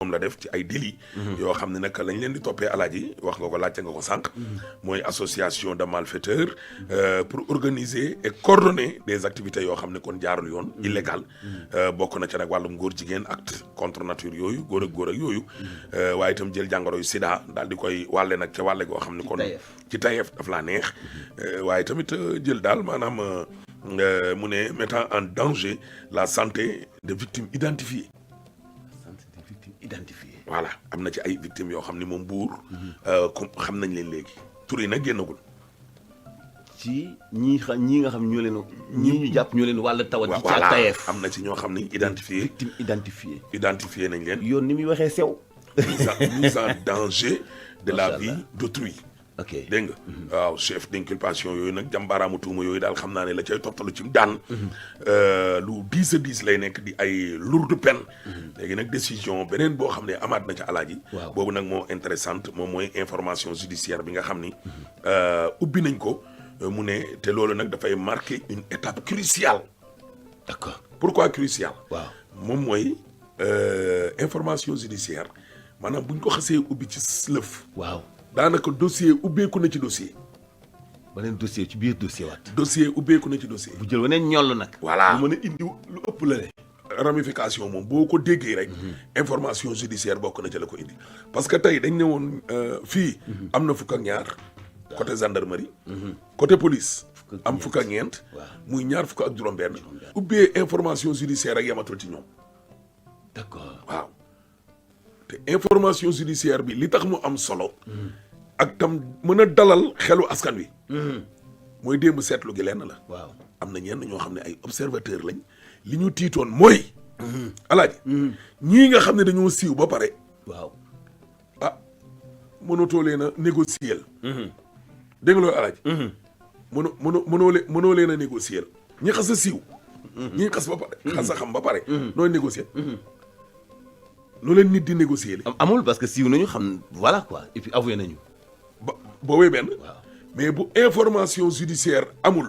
moom la def ci ay délits yoo xam ne nag lañ leen di toppee alaaji wax nga ko laajte nga ko sànq mooy association de malfaiteurs pour organiser et coordonner des activités yoo xam ne kon jaarul yoon illégal bokk na ca nag wàllum góor jigéen acte contre nature yooyu góor ak yooyu waaye itam jël jàngoro yu sida daal di koy wàlle nag ca wàlle goo xam ne kon ci tayeef daf laa neex waaye tamit jël daal maanaam mu ne mettant en danger la santé de victimes identifiées voilà am na ci ay victimes yoo xam ne moom buur xam nañ leen léegi tur yi nag génnagul ci ñi nga xam ñoo leen ñii ñu jàpp ñoo leen wàll tawat ci ca tayeef am na ci ñoo xam ne identifié victime identifié nañ leen yoon ni muy waxee sew mise en danger de la vie d'autrui ok dégg nga waaw chef d'inculpation yooyu nag jàmbaaraamu tuuma yooyu daal xam naa ne la cay toptalu ci daan lu 10 lay nekk di ay lourde peine léegi nag décision beneen boo xam ne amaat na ca alaaji boobu nag moo intéressante moom mooy information judiciaire bi nga xam ni ubbi nañ ko mu ne te loolu nag dafay marquer une étape cruciale d'accord pourquoi cruciale waaw moom mooy information judiciaire maanaam buñ ko xasee ubbi ci lëf waaw daanaka dossier ubbeeku na ci dossier. beneen dossier ci biir dossier waat. dossier ubbeeku na ci dossier. bu jël waneen ñoll nag. voilà lu mën a indi lu ëpp la ne. ramification moom boo ko déggee rek. information judiciaire bokk na ci la ko indi. parce que tey dañ ne woon fii. am na fukk ak ñaar. côté gendarmerie. côté police. am fukk ak ñeent. muy ñaar fukk ak juróom-benn. ubbee information judiciaire ak yamatul ci ñoom. d'accord waaw. te information judiciaire bi li tax mu am solo ak tam mën a dalal xelu askan wi mooy démb seetlu gi lenn la waaw am na ñenn ñoo xam ne ay observateur lañ li ñu tiitoon mooy alaaji ñii nga xam ne dañoo siiw ba pare waaw mënatoo leen a négocier dégg nga loolu alaaji mënoo leen a négocier ñi xas a siiw ñi xas ba pare xas a xam ba pare nooy négocier nu leen nit di négocier amul parce que siiw nañu xam voilà quoi et puis avoué nañu boobee benn mais bu information judiciaire amul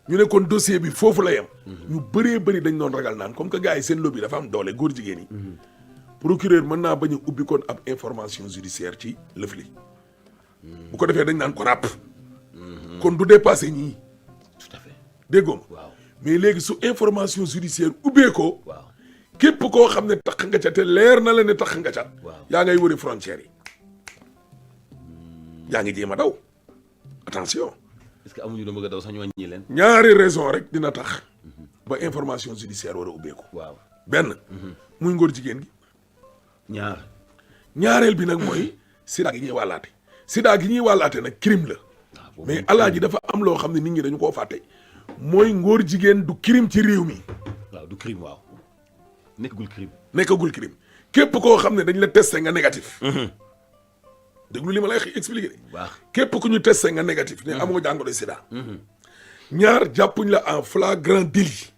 ñu ne kon dossier bi foofu la yem ñu bëree bëri dañ doon ragal naan comme que gars yi seen lobby dafa am doole góor jigéen yi procureur mën naa bañ a ubbi kon ab information judiciaire ci lëf li bu ko defee dañ naan ko ràpp kon du dépassé ñii tout à fait déggoom waaw mais léegi su information judiciaire ubbee ko waaw képp koo xam ne tax nga ca te leer na la ne tax nga ca yaa ngay wëri frontières yi yaa ngi jéem a daw attention est-ce que amuñu dama bëgg a daw sax ñu wàññi leen ñaari raison rek dina tax ba information judiciaire war a ubbeeku waaw benn muy ngóor jigéen gi ñaareel bi nag mooy sida gi ñuy wàllaate sida gi ñuy wàllaate nag crime la mais alaaji dafa am loo xam ne nit ñi dañu koo fàtte mooy ngóor jigéen du crime ci réew mi waaw du crime waaw nekkagul crime képp koo xam ne dañ la testé nga négatif déglu li ma lay expliqué waaw képp ku ñu testé nga négatif ne amoo jàngoro sida ñaar jàppuñ la en flagrant délit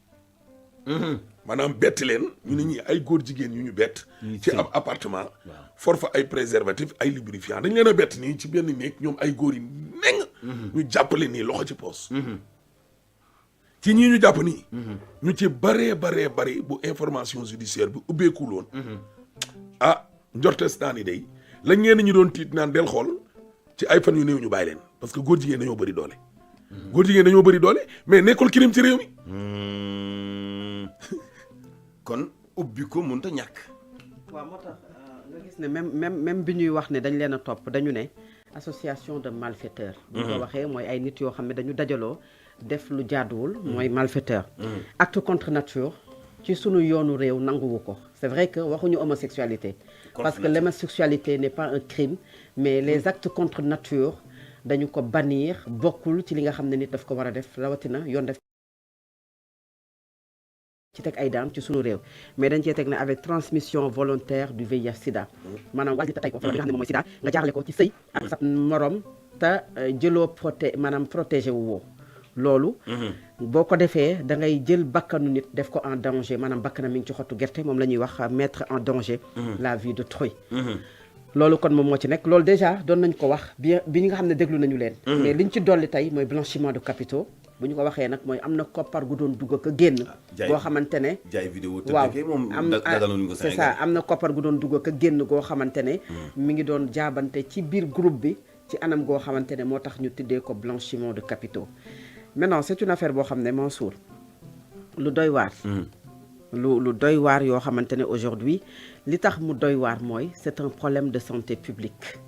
maanaam bett leen ñu ne ñi ay góor jigéen yu ñu bett ci ab appartement for fa ay préservatif ay lubrifiant dañ leen a bett nii ci benn néeg ñoom ay góor yi neng ñu jàppale nii loxo ci poos ci ñii ñu jàpp nii ñu ci baree bari bu information judiciaire bi ubbeekul woon njortes naa ni day la ngeen ñu doon tiit naan del xool ci ay fan yu néew ñu bàyyi leen parce que góor jigéen dañoo bëri doole góor jigéen dañoo bëri doole mais nekkul crime ci réew mi kon ubbi ko mënut a ñàkk waaw moo tax nga gis ne même bi ñuy wax ne dañ leen a topp dañu ne association de malfaiteurs bu ko waxee mooy ay nit yoo xam ne dañu dajaloo def lu jaaduwul mooy malfaiteur acte contre nature ci sunu yoonu réew nanguwu ko c'est vrai que waxuñu homosexualité parce que l'homosexualité n'est pas un crime mais les actes contre nature dañu ko bannir bokkul ci li nga xam ne nit daf ko war a def rawatina yoon def ci teg ay daan ci sunu réew mais dañ cee teg ne avec transmission volontaire du VIH sida maanaam wàll te tey ko li nga xam ne moom mooy sida nga jaarale ko ci sëy ak sa morom te jëloo protégé wu woo loolu boo ko defee da ngay jël bakkanu nit def ko en danger maanaam bakkanam mi ngi ci xottu gerte moom la ñuy wax mettre en danger la vie d'autrui loolu kon moom moo ci nekk loolu déjà doon nañ ko wax bi ñi nga xam ne déglu nañu leen mais liñ ci dolli tey mooy blanchiment de capitaux bu ñu ko waxee nag mooy am na koppar gu doon dugg ak a génn. goo xamante ne jaay vidéo te waaw fekkee moom dagaloon ko c'est ça am na koppar gu doon dugg ak a génn goo xamante ne. mi ngi doon jaabante ci biir groupe bi ci anam goo xamante ne moo tax ñu tuddee ko blanchiment de capitaux. maintenant c'est une affaire boo xam ne Mansour lu doy waar. lu doy waar yoo xamante ne aujourd'hui li tax mu doy waar mooy c'est un problème de santé publique.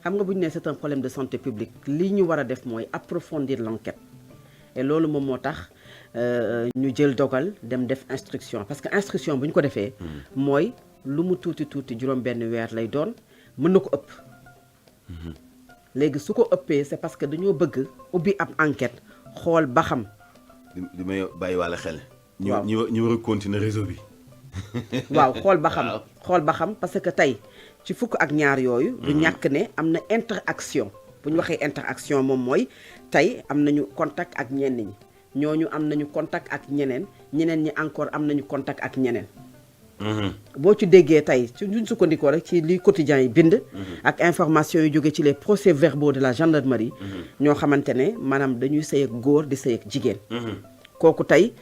xam nga bu ñu nee c'est un problème de santé publique li ñu war a def mooy approfondir l'enquête et loolu moom moo tax ñu jël dogal dem def instruction parce que instruction bu ñu ko defee mooy lu mu tuuti juróom benn weer lay doon mën na ko ëpp léegi su ko ëppee c'est parce que dañoo bëgg ubbi ab enquête xool ba xam li may bàyyi wàlla xel waaw ñu war a continuer réseau bi waaw xool ba xam parce que tey ci fukk ak ñaar yooyu du ñàkk ne am na interaction bu ñu waxee interaction moom mooy tey am nañu contact ak ñenn ñi ñooñu am nañu contact ak ñeneen ñi encore am nañu contact ak ñeneen boo ci déggee tey ci duñ sukkandikoo rek ci li quotidien yi bind ak information yu jóge ci les procès-verbaux de la gendarmerie ñoo xamante ne maanaam dañuy sëy ak góor di sëy ak jigéen kooku tey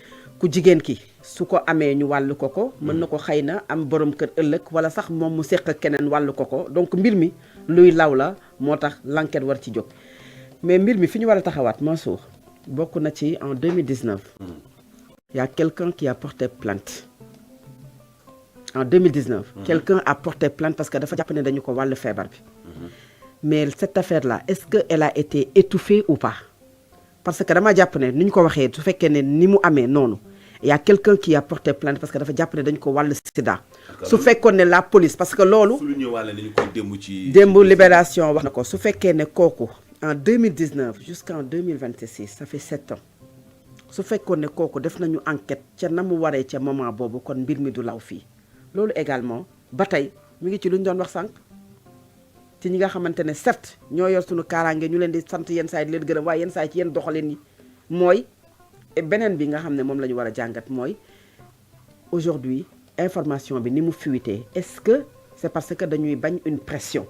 ku jigéen ki su ko amee ñu wàllu ko mën na ko xëy na am borom kër ëllëg wala sax moom mu seq ak keneen wàllu ko donc mbir mi luy law la moo tax l'enquête war ci jóg mais mbir mi fi ñu war a taxawaat Mansour bokk na ci en 2019 y a quelqu'un qui a porté plainte en 2019 quelqu'un a porté plainte parce que dafa jàpp ne dañu ko wàllu feebar bi mais cette affaire là est-ce que elle a été étouffée ou pas parce que dama jàpp ne ni ñu ko waxee su fekkee ne ni mu amee noonu y a quelqu'un qui a porté plainte parce que dafa jàpp ne dañu ko wàllu sida su fekkoon ne la police parce que loolu démb Libération wax na ko su fekkee ne kooku en 2019 jusqu'en 2026 ça fait 7 ans su fekkoon ne kooku def nañu enquête ca na mu waree ca moment boobu kon mbir mi du law fii loolu également ba tey mi ngi ci lu ñu doon wax sànq ci ñi nga xamante ne certes ñoo yor suñu kaaraange ñu leen di sant yenn saa yi di leen gërëm waaye yenn saa yi ci yenn doxalin yi mooy beneen bi nga xam ne moom la ñu war a jàngat mooy aujourd'hui information bi ni mu fuité est-ce que c'est parce que dañuy bañ une pression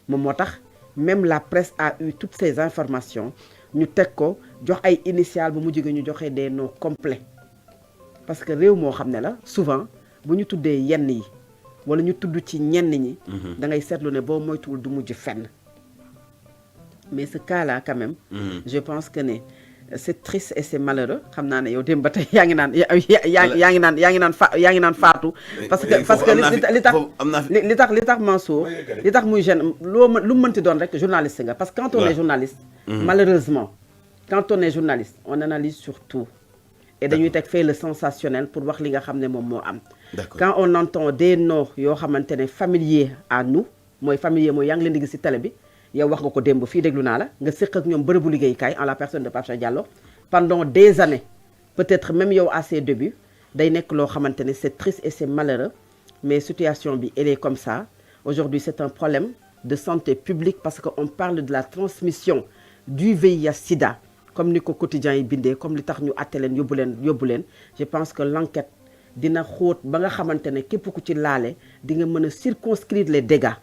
moom moo tax même la presse a eu toutes ces informations ñu teg ko jox ay initiales bu mujj gi ñu joxe des noms complets parce que réew moo xam ne la souvent bu ñu tuddee yenn yi wala ñu tudd ci ñenn ñi da ngay seetlu ne boo moytuwul du mujj fenn mais ce cas-là quand même je pense que ne c'est triste et c'est malheureux xam naa ne yow dem ba tey yaa ngi naan faatu parce que li tax Mansour li tax muy jeune lu mënti doon rek journaliste nga parce que quand on est journaliste malheureusement quand on est journaliste on analyse sur tout et dañuy teg fait le sensationnel pour wax li nga xam ne moom moo am quand on entend des noms yoo xamante ne familiers à nous mooy familier mooy yaa ngi leen di gis ci télé bi yow wax nga ko démb fii déglu naa la nga séq ak ñoom bërëbu liggéeykaay en la personne de Pape Cheikh Diallo pendant des années peut-être même yow à ses débuts day nekk loo xamante ne c'est triste et c'est malheureux mais situation bi elle est comme ça aujourd'hui c'est un problème de santé publique parce que on parle de la transmission du VIH/Sida comme ni ko quotidien yi bindee comme li tax ñu àtte leen yóbbu leen je pense que l'enquête dina xóot ba nga xamante ne képp ku ci laale di nga mën a circonscrire les dégâts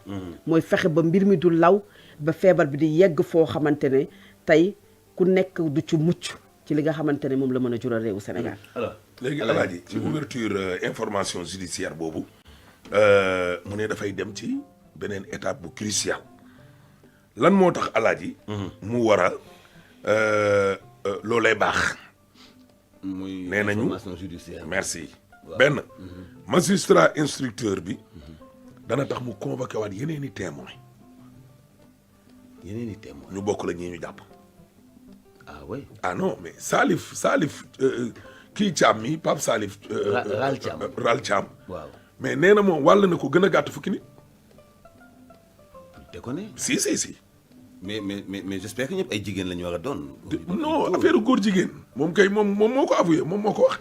mooy fexe ba mbir mi du law ba feebar bi di yegg foo xamante ne tey ku nekk du ci mucc ci li nga xamante ne moom la mën a jural réewu Sénégal alors léegi Alaaji ci ouverture information judiciaire boobu mu ne dafay dem ci beneen étape bu cruciale lan moo tax Alaaji mu war a loolay baax muy nee nañu information judiciaire merci benn magistrat instructeur bi dana tax mu convoqué waat yeneen i témoin ñu bokk la ñii ñu jàpp ah oui ah non mais Salif kii Thiam mi Pape Salif Ral Thiam waaw mais nee na moom wàll na ko gën a gàtt fukki nit te ko ne si mais j'espère que ñëpp ay jigéen la ñu war a doon non affaire góor jigéen moom kay moom moo ko avoué moom moo ko wax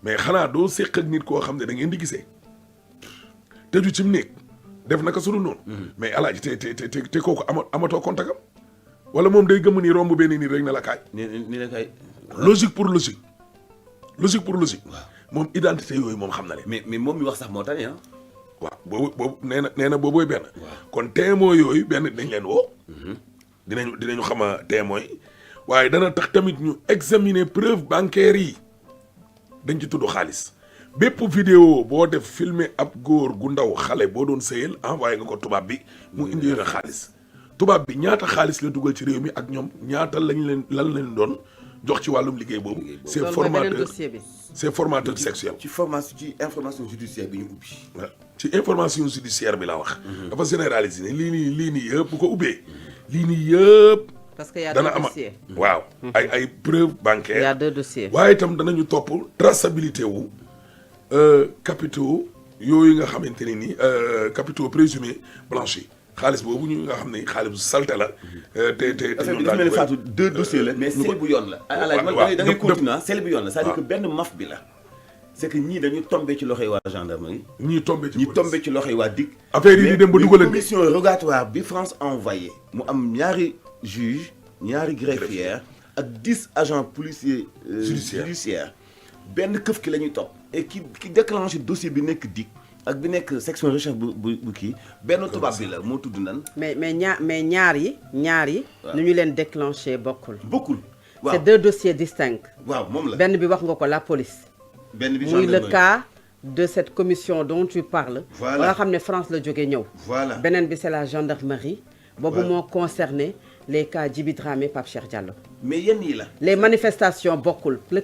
mais xanaa doo séq ak nit koo xam ne da ngeen di gisee tëju ci mu néeg def naka sunu noonu mais Alaaji te kooku amatoo contact am wala moom day gëm ni romb benn nit rek ne la kaay ni la kaay logique pour logique waaw moom identité yooyu moom xam na leen mais moom mi wax sax moo tane ah waaw boobu nee na boobooy benn kon témoin yooyu benn dañ leen woo dinañu xama témoin waaye dana tax tamit ñu examiner preuve bancaire yi dañ ci tudd xaalis bépp vidéo boo def filmer ab góor gu ndaw xale boo doon sëyal envoyé nga ko tubaab bi mu indi la xaalis tubaab bi ñaata xaalis la dugal ci réew mi ak ñoom ñaata lan leen doon jox ci wàllum liggéey boobu. c'est formateur sexuel. ci information judiciaire bi ñu ubbi. waaw ci information judiciaire bi laa wax. dafa généraliser ne lii nii yëpp bu ko ubbee. lii nii yëpp. parce que y a dana deux ama dossiers. waaw ay preuves bancaires. y a deux dossiers. waaye itam danañu topp traçabilité wu capitaux yooyu nga xamante ne ni capitaux présumés blanchis xaalis boobu ñu nga xam ne xaalis bu salte la. te parce que dafa mel ni Fatou 2 dossiers la mais seli bu yoon la. waaw da ngay continuer seli bu yoon la c'est-à-dire que benn maf bi la. c'est que ñii dañu tombé ci loxoy waa gendarmerie. ñii tombé ci loxoy waa DIC. affaire yi di dem ba dugalante commission rogatoire bi France envoyé. mu am ñaari juge ñaari greffière ak 10 agents policiers. judiciaires benn këf ki la ñuy topp. et ki déclenché dossier bi nekk DIC ak bi nekk section recherche bu kii benn tubaab bi la moo tudd nan. mais ñaar yi. nu ñu leen déclenché bokkul. waaw c'est 2 dossiers distincts. waaw moom la benn bi wax nga ko la police. benn bi muy le cas de cette commission dont tu parles. voilà ba nga xam ne France la jógee ñëw. voilà beneen bi c'est la gendarmerie. boobu moo concerné les cas Djiby Dramé Pape Cheikh Diallo. mais yenn yi la. les manifestations bokkul le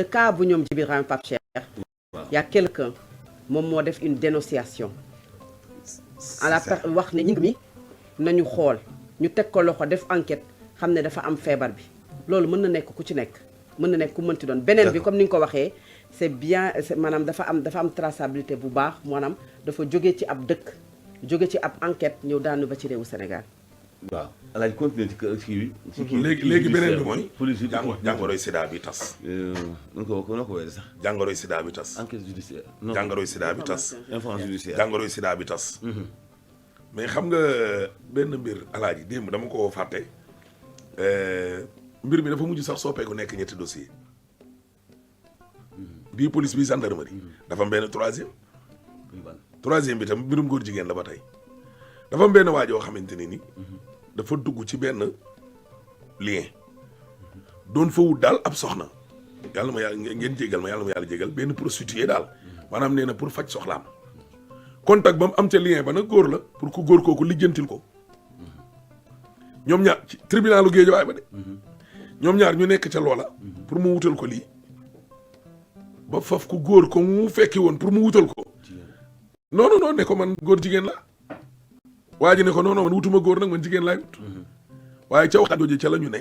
cas bu ñoom Djiby Dramé Pape Cheikh. y a quelqu'un moom moo def une dénonciation. à la wax ne ñi mi nañu xool ñu teg ko loxo def enquête xam ne dafa am feebar bi loolu mën na nekk ku ci nekk mën na nekk ku mënti doon. beneen bi comme ni nga ko waxee c'est bien maanaam dafa am traçabilité bu baax maanaam dafa jóge ci ab dëkk jóge ci ab enquête ñëw daanu ba ci réewu Sénégal. waaw alaaj continuer ci kii léegi beneen bi mooy jàngoroy sida bi tas. noo ko wéyee sax. jàngoroy sida bi tas. enquête judiciaire. jàngoroy sida bi tas. information judiciaire. jàngoroy sida bi tas. mais xam nga benn mbir alaaji démb dama ko fàtte mbir mi dafa mujj sax soppeeku nekk ñetti dossier bii police bi gendarmerie. dafa am benn troisième bi tam mbirum góor jigéen la ba tey. dafa am benn waajoo xamante ne ni. dafa dugg ci benn lien. doon fa wut daal ab soxna. yàlla ma yàlla ngeen jégal ma yàlla ma yàlla jégal benn prostituée daal. maanaam nee na pour faj soxlaam. contact ba mu am ca lien ba nag góor la pour ku góor kooku lijjantil ko. ñoom ñaar ci tribunalu Guédiawaye ba de. ñoom ñaar ñu nekk ca loola. pour mu wutal ko lii. ba faf ku góor ko mu fekki woon pour mu wutal ko. non ne ko man góor jigéen la. waa ji ne ko non man wutuma góor nag man jigéen laay wut. waaye ca waxtaan jooju ca la ñu ne.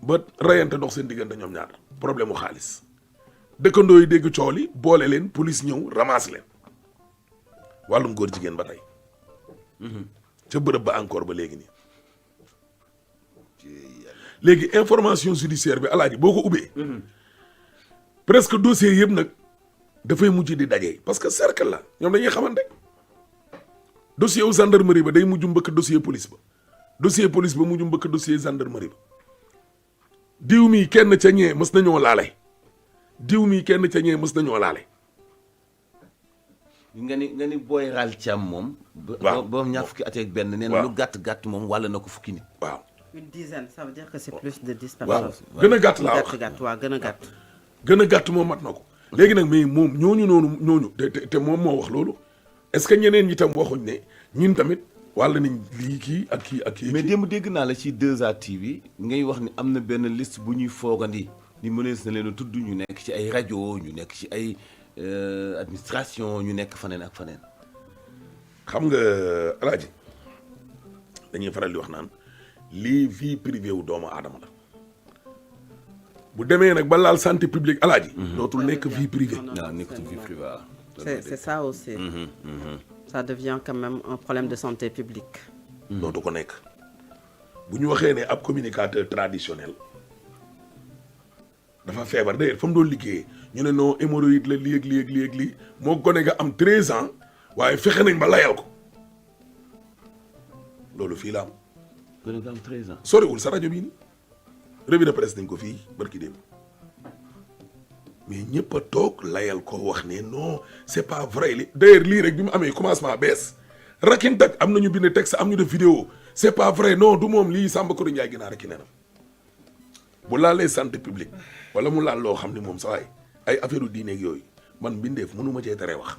ba rayante dox seen diggante ñoom ñaar problème mu xaalis. dëkkandoo yi dégg coow li boole leen police ñëw ramasse leen. wàllum góor jigéen ba tey. ca bërëb ba encore ba léegi nii. léegi information judiciaire bi alaaji boo ko ubbee. presque dossier yëpp nag dafay mujj di daje parce que cercle la ñoom dañuy xamante. dossier wu gendarmerie ba day mujj mbëkk dossier police ba. dossier police ba mujj mbëkk dossier gendarmerie ba. diw mi kenn ca ñee mës nañoo laale. diw mi kenn ca ñee mës nañoo laale. nga ni booy raal Thiam moom. waaw ba ñaar fukki at ak benn. nee na lu gàtt moom wàll na ko fukki nit. waaw. une dizaine ça veut dire que c'est plus de 10 waaw personnes. gën a gàtt laa wax gën a gàtt. gën a gàtt moom mat na ko. léegi nag mais moom ñooñu te moom moo wax loolu est-ce que ñeneen ñi tam waxuñ ne ñun tamit wàll nañ lii kii ak kii. mais démb dégg naa la ci 2A TV ngay wax ni am na benn liste bu ñuy foogandi ni mënees na leen a tudd ñu nekk ci ay rajo ñu nekk ci ay administration ñu nekk faneen ak faneen. xam nga alaaji dañuy faral di wax naan lii vie privée wu doomu aadama la bu demee nag ba laal santé publique alaaji. dootul nekk vie privée. waaw nekkatul vie privée. c'est ça aussi. ça devient quand même un problème de santé publique. dootu ko nekk bu ñu waxee ne ab communicateur traditionnel dafa feebar d'ailleurs fa mu doon liggéeyee ñu ne non hémorroïde la lii moo gone nga am 13 ans waaye fexe nañ ba layal ko loolu fii la am. gone nga am 13 ans. soriwul sa rajo bii nii revue de presse nañ ko fii barki démb mais ñëpp a toog layal ko wax ne non c'est pas vrai li d'ailleurs lii rek bi mu amee commencement bees rakintak am nañu bind texte am ñu def vidéo c'est pas vrai non du moom lii Samba Kodo Ndiaye ginaar ki nenam bu laalee santé publique wala mu laal loo xam ne moom sawaay ay affaire u diine ak yooyu man mbindeef mënu ma cee tere wax